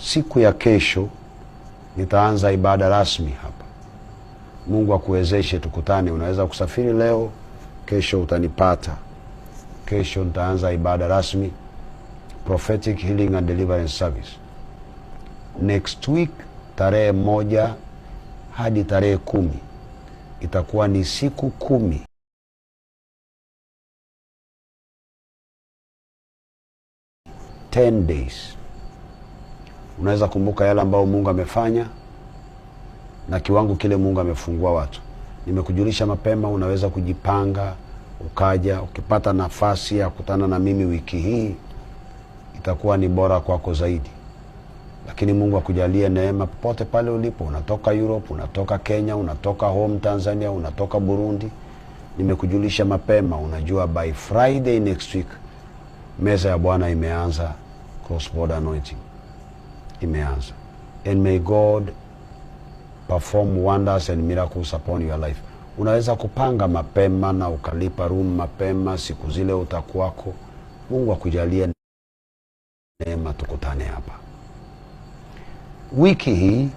Siku ya kesho nitaanza ibada rasmi hapa. Mungu akuwezeshe tukutane. Unaweza kusafiri leo, kesho utanipata. Kesho nitaanza ibada rasmi, Prophetic Healing and Deliverance Service. Next week tarehe 1 hadi tarehe 10 itakuwa ni siku 10 10 days. Unaweza kumbuka yale ambayo Mungu amefanya na kiwango kile Mungu amefungua watu. Nimekujulisha mapema, unaweza kujipanga ukaja. Ukipata nafasi ya kukutana na mimi wiki hii itakuwa ni bora kwako zaidi. Lakini Mungu akujalie neema popote pale ulipo. Unatoka Europe, unatoka Kenya, unatoka home Tanzania, unatoka Burundi. Nimekujulisha mapema, unajua by Friday next week meza ya Bwana imeanza, cross border anointing imeanza. And may God perform wonders and miracles upon your life. Unaweza kupanga mapema na ukalipa room mapema, siku zile utakuwako. Mungu akujalie neema, tukutane hapa. Wiki hii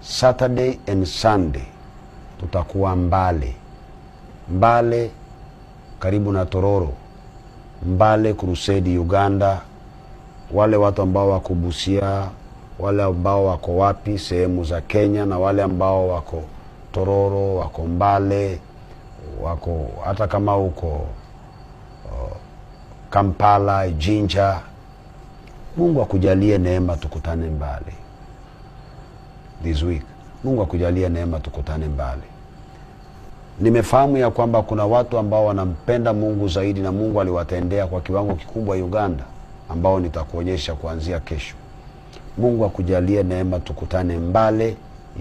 Saturday and Sunday tutakuwa Mbale. Mbale karibu na Tororo. Mbale Crusade Uganda. Wale watu ambao wako Busia, wale ambao wako wapi sehemu za Kenya, na wale ambao wako Tororo, wako Mbale, wako hata kama uko Kampala, Jinja. Mungu akujalie neema tukutane Mbale this week. Mungu akujalie neema tukutane Mbale. Nimefahamu ya kwamba kuna watu ambao wanampenda Mungu zaidi na Mungu aliwatendea kwa kiwango kikubwa Uganda, ambao nitakuonyesha kuanzia kesho. Mungu akujalie neema tukutane Mbale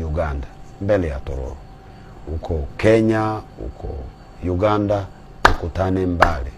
Uganda, mbele ya Tororo. Uko Kenya, uko Uganda, tukutane Mbale.